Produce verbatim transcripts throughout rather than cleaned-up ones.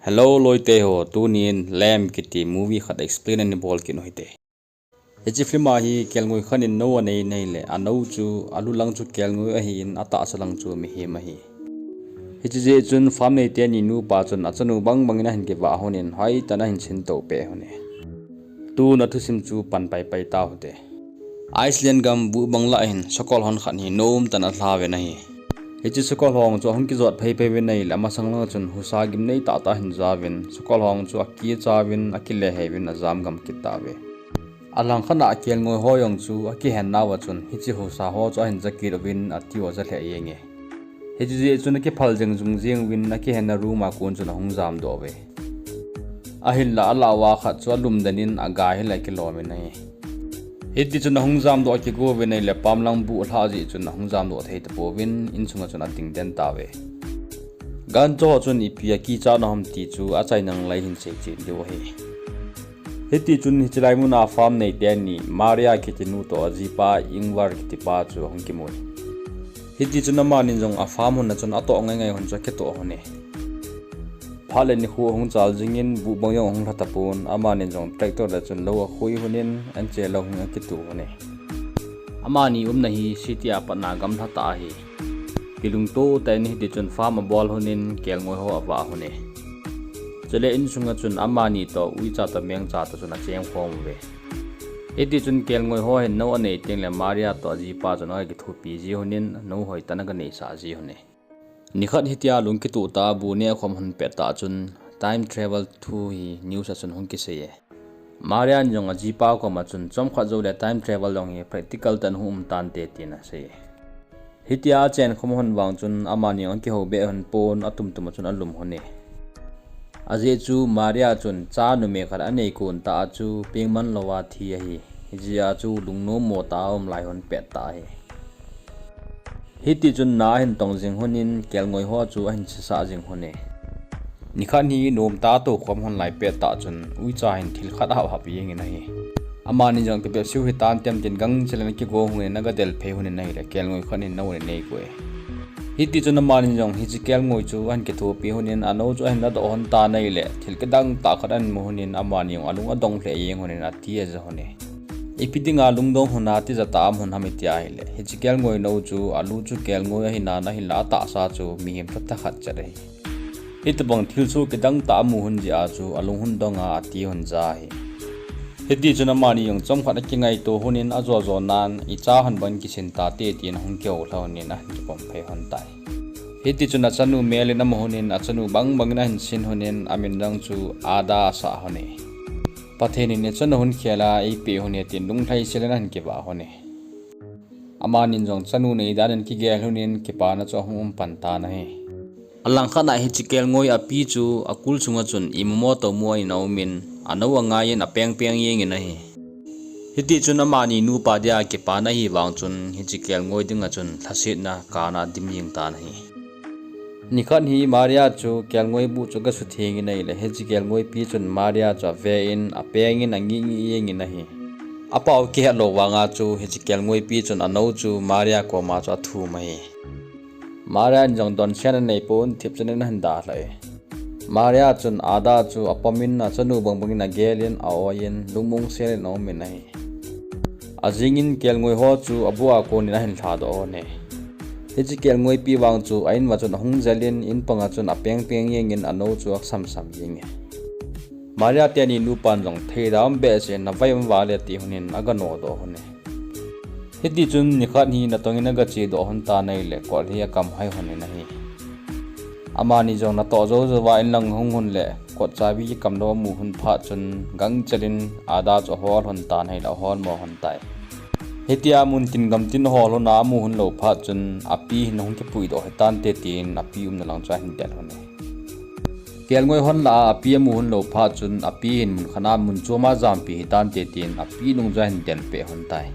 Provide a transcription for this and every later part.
Hello loite ho, tunin Lamb kiti movie khat explain ani bol kit u hite. Hiche film a hi kelngoi khat in nou anei in ahile, anou chu alu lang chu kelngoi ahin, atahsa lang chu mihem ahi. Hiche jeh chun farm neite ni nupa chun achanu bangbang in ahin kivah lhonin, hoitah in ahin sintou peh lhone. Tun athusim chu pan paipai tau hite. Iceland gam buhbang lah hin sakol hon khat hi nomtah in alha uvin ahi. Hiche sakol hon chu ahung kijot pheiphei uvin ahile, amasang lang chun husa gimnei tahtah ahin ja uvin, sakol hon chu akicha uvin, akilehei uvin, ajam gam kit tauve. Alangkhat a kelngoi ho jong chu akihen nauva chun, hiche husa ho chu ahin ja kit uvin, atiu aja lheh jenge. Hiche jeh chun akiphal jing jung jeng uvin, akihenna room a kon chun ahung jamdoh uve. Ahinla alah uva khat chu alumden in aga hile akilom in ahi. Hitichun ahung jamdoh akigo uvin ahile, pamlang buh alhah jeh chun ahung jamdoh thei tapouvin, insunga chun adingden tauve. Gancha ho chun ipi akicha naham ti chu achaina lai hin seichen diu ahi. Hitichun hiche lai muna farm neite ni, Maria kiti nu toh ajipa Ingvar kitipa chu ahung kimu e. Hitichun amani jong afarm hon a chun atoh ngaingai hon chu akitoh lhone. Phat le nikho ahung chal jingin, buhbang jong ahung lha tapon, amani jong tractor le chun lou akhui lhonin, anche lou hin akitu lhone. Amani umna hi city a patna gamla tah ahi. Kilungto tah in hitichun farm abol lhonin, kelngoi ho avah lhone. Chule insunga chun amani toh uicha toh mengcha toh chun achengkhom uve. Hitichun kelngoi ho hin nou anei tengle Maria toh ajipa chun akithopi ji lhonin, nou hoitah in aganeisah ji lhone. Nikhat hitia lungkitoh tah a bu nehkhom lhon pettah chun time travel thu hi news a chun hung kisei e. Maria in jong ajipa koma chun chomkhat joule time travel jong hi practical tah in hung um tante tin asei e. Hitia achenkhom lhon vang chun amani jong akihou beh lhon pon, atumtum a chun alum lhone. Ajeh chu Maria chun cha numei khat anei kon tah a chu pengman louva thi ahi. Hijeh a chu lungnommo tah a um lai lhon pettah ahi. Hitichun na ahin tong jing lhonin, kelngoi ho chu ahin sesah jing lhone. Nikhat hi nomtah a toukhom lhon lai pettah chun uicha hin thil khat ahap hap jengin ahi. Amani jong ipi bep seiu hitam tin gangchel in akigo lhonin, agadelphei lhonin ahile, kelngoi khat in nou anei go e. Hitichun amani jong hiche kelngoi chu ahin kithopi lhonin, anou chu ahin ladoh lhon tan ahile, thil kidang tah khat ahin mu lhonin, amani jong alung adong lheh jeng lhonin, ati aja lhone. Ipi dinga lungdong lhona tijat a um lhon ham iti ahile, hiche kelngoi nou chu alu chu kelngoi ahinan, ahinla atahsa chu mihem thatha khat chet ahi. Hitobang thilsoh kidang tah amu lhon jeh a chu alung lhon donga ati lhon ja ahi. Hitichun amani jong chomkhat akingaito lhonin, ajo jonan, icha lhon bangin kisin tate tin ahung kihou lha lhonin ahin kipom phei lhon tai. Hitichun achanu mel in amu lhonin, achanu bangbang in ahin sin lhonin, amin jong chu Ada asah lhone. Pathen in ichanu hung khel a eipeh lhone tin lunglhaisel in ahin kivah lhone. Amanin jong chanu nei dan in kigel lhonin, kipana chu ahung um pan tan ahi. Alangkhat a hiche kelngoi api chu akul sunga chun imutmo toumo in aumin, anou angaiyin apengpeng jengin ahi. Hitichun amani nupa dia kipana ahi vang chun hiche kelngoi dinga chun lhasetna kana adim jeng tan ahi. Nikhat hi Maria chu kelngoi buh chu agasuthengin ahile, hiche kelngoipi chun Maria chu aven, apengin angihngih jengin ahi. Apao kihet lou vanga chu hiche kelngoipi chun anou chu Maria koma chu athum ahi. Maria in jong donsen aneipon, thipchan in ahin dalhah e. Maria chun Ada chu apomin, achanu bangbangin agelin, a-oiyin, lungmong selin aumin ahi. Ajingin kelngoi ho chu abuh a konin ahin lhadoh lhone. Hiche kelngoipi vang chu a-in uva chun ahung jelin, in panga chun apengpeng jengin anou chu asamsam jenge. Maria teni nupan jong, theida um behseh in navai um vale, ati lhonin aganodoh lhone. Hitichun nikhat hi natongin agachedoh lhon tan ahile, kot hi akamhai lhonin ahi. Amani jong natoh joujouva inlang ahung lhon le, kot chabi kikam lou amu lhon phat chun, gangchelin Ada chu ahol lhon tan ahile, aholmo lhon tai. Hitia muntin gamtin ahol lhona amu lhon lou phat chun, api hin ahung kipuidoh hitante tin api umna lang chu ahin del lhone. Kelngoi lhon lah a api amu lhon lou phat chun, api hin munkhat a mun choma jampi hitante tin api nung chu ahin delpeh lhon tai.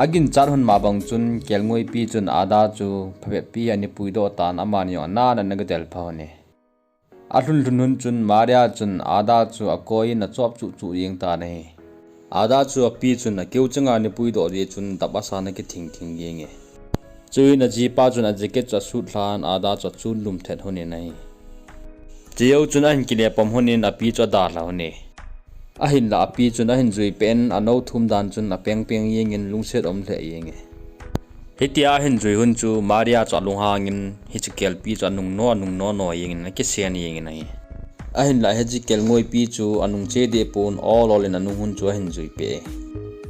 Aginchat lhon ma bang chun kelngoipi chun Ada chu phabeppi hi ana puidoh tan, amani jong ana ana in agadelpha lhone. Alhun lhun lhon chun Maria chun Ada chu akoiyin achop chuh chuh jeng tan ahi. Ada chu api chun akeu changa ana puidoh jeh chun dap asan akithing thing jenge. Chuin ajipa chun a jacket chu asutlhan Ada chu achun lum thet lhonin ahi. Chujou chun ahin kile pom lhonin api chu adalha lhon e. Ahinlah api chun ahin jui pet in anou thum dan chun apeng peng jengin lungset um lheh jenge. Hitia ahin jui lhon chu Maria chu alunghangin hiche kelpi chu anung no, anung no no jengin akisen jengin ahi. Ahinlah hiche kelngoipi chu anung che deh pon ol ol in anung lhon chu ahin jui peh e.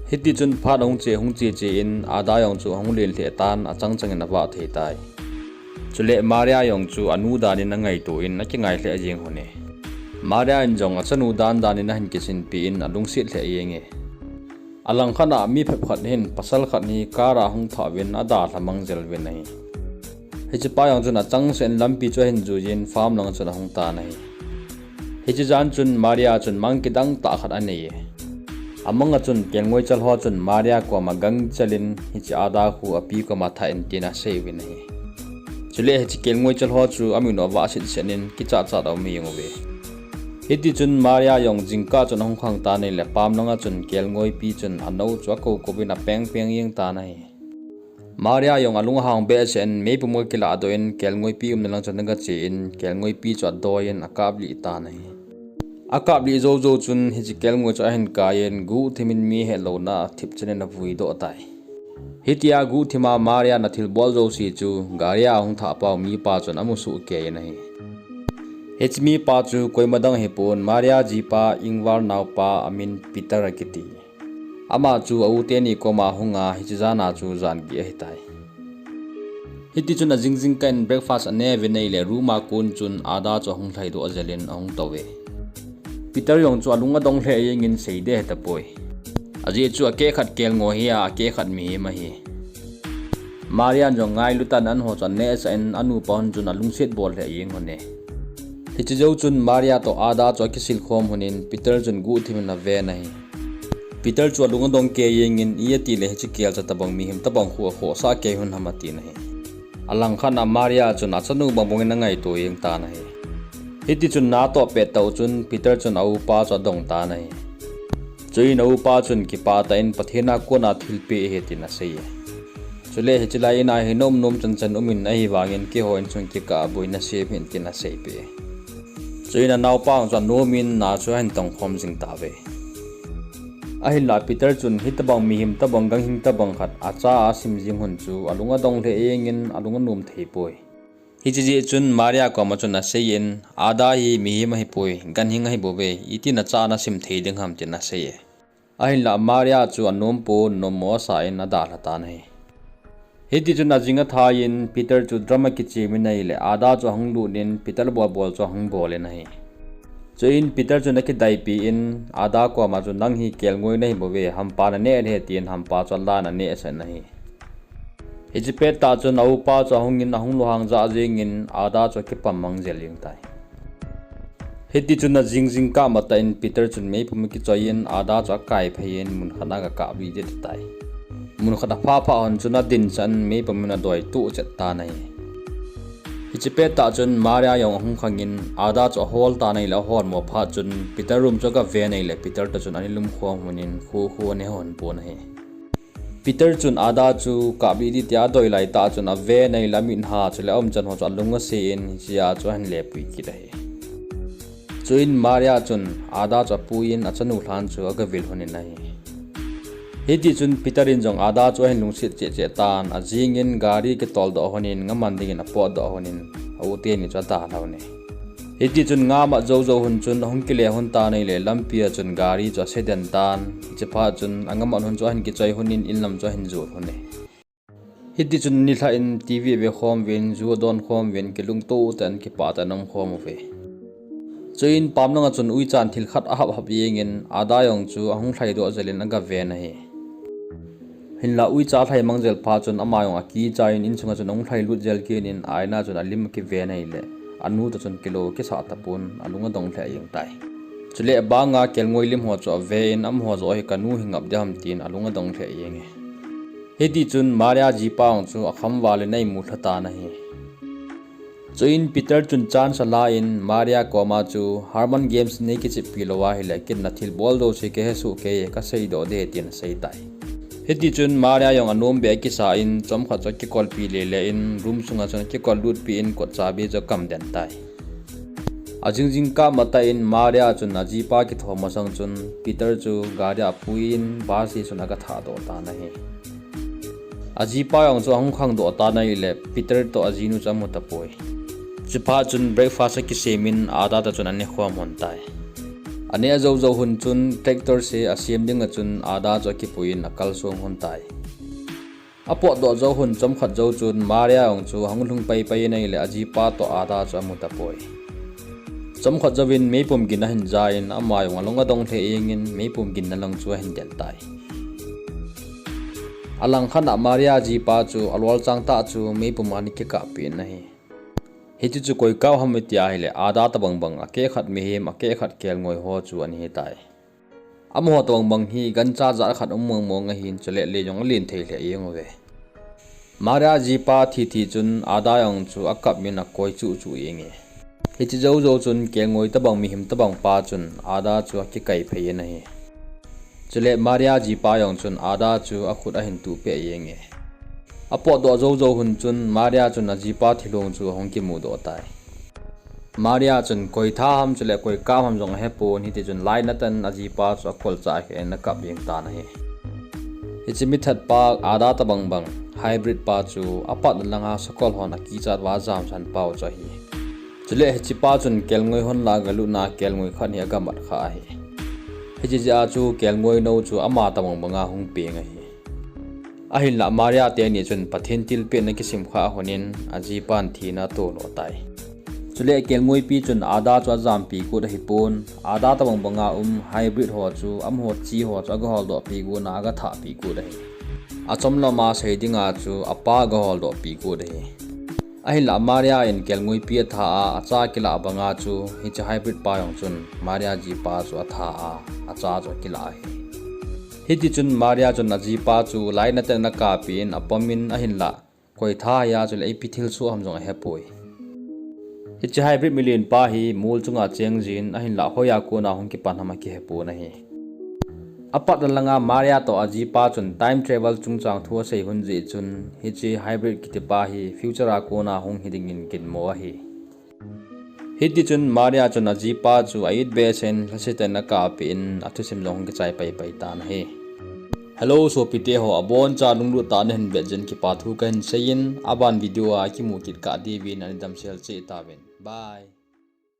Hitichun phat ahung che, hung che che in Ada jong chu ahung len lheh tan achang changin avah thei tai. Chule Maria jong chu anu danin angaito in akingai lheh jeng lhon e. Maria in jong achanu dan danin ahin kisinpi in alungset lheh jenge. Alangkhat a mi phep khat hin pasal khat hi car a hung thah uvin adalha mang jel uvin ahi. Hichepa jong chun achangseh in lampi chu ahin juiyin farm lang chun ahung tan ahi. Hiche jan chun Maria chun mang kidang tah khat anei e. Amang a chun kelngoi chal ho chun Maria koma gangchel in hiche Ada khu api koma thah in tin asei uvin ahi. Chule hiche kelngoi chal ho chu amin u avah set set in kichat chat a um jeng uve. Hitichun Maria jong jingkah chun ahung khang tan ahile pam langa chun kelngoipi chun anou chu akou kou in apeng peng jeng tan ahi. Maria jong alung ahang behseh in meipum aga kilah doh in kelngoipi umna lang chun aga che in kelngoipi chu adoi in akaplih tan ahi. Akaplih jou jou chun hiche kelngoi chu ahin kai in guhthim in mi hetlouna thipchan in avui doh tai. Hitia guhthim a Maria in athilbol jouse chu gari a ahung thah pau mipa chun amu soh kei in ahi. Hiche mipa chu koima dang ahipon Maria jipa Ingvar naopa amin Peter akiti. Ama chu a u teni koma ahung a hiche jan a chu jan gih ahitai. Hitichun ajing jingkah in breakfast ane uvin ahile room a kon chun Ada chu ahung lhaidoh jel in ahung tou e. Peter jong chu alung adong lheh jengin seiding ahetapoi. Ajeh chu akeh khat kelngoi ahi a, akeh khat mihem ahi. Maria in jong ngailu tah in anho chu anehsah in anupa lhon chun alungset bol lheh jeng lhon e. Hiche jou chun Maria toh Ada chu akisil khom lhonin Peter chun guhthim in aven ahi. Peter chu alung adong kei jengin ijeh itile hiche kelcha tobang mihem tobang khu akhohsah kei lhon ham atin ahi. Alangkhat a Maria chun achanu bangbang in angaito jeng tan ahi. Hitichun natoh pet tah u chun Peter chun a upa chu adong tan ahi. Chuin a upa chun kipah tah in Pathen a kona thilpeh ahi tin asei e. Chule hiche lai in a hi nom nom chan chan umin ahivangin keiho insung kikah a boina sem hih in tin aseipeh e. Chuin anaopa chu anom in na chu ahin tong khom jing tauve. Ahinlah Peter chun hitobang mihem tobang ganghing tobang khat acha a asim jing lhon chu alung adong lheh jengin alung anom theipoi. Hiche jeh chun Maria koma chun aseiyin, Ada hi mihem ahipoi, ganhing ahibouve, itin acha a nasim thei ding ham tin asei e. Ahinlah Maria chu anom pon, nommo asa in adalha tan ahi. Hitichun ajing athai in Peter chu drum akichem in ahile, Ada chu ahung lut in Peter bol bol chu ahung bol in ahi. Chuin Peter chun akidaipi in Ada koma chu nang hi kelngoi nahibouve, hampa naneh ahi tin hampa chu alan anehsah in ahi. Hiche pettah chun a upa chu ahungin ahung lunghang jah jengin Ada chu akipam mang jel jeng tai. Hitichun ajing jingkah matah in Peter chun meipum akichoiyin Ada chu akaipheiyin munkhat a aga kaplih ding ahitai. Munkhat apha pha lhon chun adinsah in meipum in adoi tuh chet tan ahi. Hiche pettah chun Maria jong ahung khangin Ada chu ahol tan ahile, aholmo phat chun Peter room chu agaven ahile Peter toh chun ana lumkhom lhonin khu khu ana he lhon pon ahi. Peter chun Ada chu kaplih ding tia adoi laitah chun aven ahile amitha chule aumchan ho chu alung ase in hichea chu ahin lepui kit ahi. Chuin Maria chun Ada chu apuiyin achanu lhan chu agavil lhonin ahi. Hitichun Peter in jong Ada chu ahin lungset cheh cheh tan, ajingin gari akitoldoh lhonin ngaman dingin apotdoh lhonin a u teni chu adalha lhon e. Hitichun ngamat jou jou lhon chun ahung kile lhon tan ahile lampia chun gari chu ase den tan, hiche phat chun angamat lhon chu ahin kichoi lhonin inlam chu ahin jot lhon e. Hitichun nilhah in TV ave khom uvin, ju adon khom uvin, kilungto tah in kipah tah in aum khom uve. Chuin pamlanga chun uichan thil khat ahap hap jengin Ada jong chu ahung lhaidoh jel in agaven ahi. Hinlah uicha alhai mang jel phat chun ama jong akichai in insunga chun ahung lhailut jel kit in aina chun alim akiven ahile anu toh chun kilou akisah tapon alung adong lheh jeng tai. Chule abanga kelngoi lim ho chu aven amaho joh hi kanu hi ngap ding ham tin alung adong lheh jenge. Hitichun Maria jipa jong chu akham val in a imu lha tan ahi. Chuin Peter chun chance alan Maria koma chu Harman Games nei kicheppi lou ahile ken nathilbol jouse kahesoh kei e, kaseidoh ding tin asei tai. Hitichun Maria jong anom beh akisa in chomkhat chu akikolpi lele in room sunga chun akikol lutpi in kot chabi chu akam den tai. Ajing jingkah matah in Maria chun ajipa kitho masang chun Peter chu gari a apuiyin bus station a aga thahdoh tan ahi. Ajipa jong chu ahung khangdoh tan ahileh Peter toh ajinu chu amu tapoi. Chuphat chun breakfast akisem in Ada toh chun anekhom lhon tai. Aneh jou jou hun chun tractor se asem dinga chun Ada chu akipuiyin akalsong lhon tai. Apotdoh jou hun chomkhat jou chun Maria jong chu ahung lhung paipai in ahileh ajipa toh Ada chu amu tapoi. Chomkhat jouvin meipum gin ahin ja in ama jong alung adong lheh jengin meipum ginna lang chu ahin del tai. Alangkhat a Maria jipa chu alolchang tah chu meipum a ana kikahpeh in ahi. Hiche chu koi kah ham iti ahileh Ada tobang bang akehkhat mihem akehkhat kelngoi ho chu ana hitai. Amaho tobang bang hi gancha jat khat um mong mong ahin chuleh le jong alen thei lheh jeng uve. Maria jipa thi thi chun Ada jong chu akap in akoi chuh chuh jenge. Hiche jou jou chun kelngoi tobang mihem tobang pa chun Ada chu akikai phei in ahi. Chuleh Maria jipa jong chun Ada chu akhut ahin tuhpeh jenge. Apotdoh jou jou hun chun Maria chun ajipa thilong chu ahung kimudoh tai. Maria chun koi tha ham chuleh koi kah ham jong ahepon hitichun lainat in ajipa chu akolchah khen in akap jeng tan ahi. Hiche mithat pa Ada tobang bang hybrid pa chu apatna langa sakol hon akichat uva ajamsan pau chu ahi. Chuleh hichepa chun kelngoi hon lah a agalutna kelngoi khat hi agamat khah ahi. Hiche jeh a chu kelngoi nou chu ama tobang banga hung peng ahi. Ahinlah Maria teni chun Pathen thilpeh ana kisim khah lhonin ajipan thina atoh lhon tai. Chuleh kelngoipi chun Ada chu ajampi got ahipon, Ada tobang banga um hybrid ho chu amaho chi ho chu agaholdohpi got a agathahpi got ahi. Achomlam a sei dinga chu apa agaholdohpi got ahi. Ahinlah Maria in kelngoipi atha a acha akilah banga chu hiche hybrid pa jong chun Maria jipa chu atha a acha chu akilah ahi. Hitichun Maria chun ajipa chu lainat in ana kahpeh in apomin ahinlah koi tha hia chuleh ipi thilsoh ham jong ahepoi. Hiche hybrid milen pa hi mol chunga cheng jin ahinlah hoiya kona hung kipan ham akihepon ahi. Apatna langa Maria toh ajipa chun time travel chungchang thu asei lhon jeh chun hiche hybrid kitipa hi future a kona hung hidingin ginmo ahi. Hitichun Maria chun ajipa chu a-it behseh in lhasetah in akahpeh in athusim jong hung kichai paipai tan ahi. Hello sopite ho, aboncha lunglut tah a nahin vet jeh in kipa thu kahin seiyin, aban video a kimu kit kah diuvin nadamsel cheh tauvin. Bye.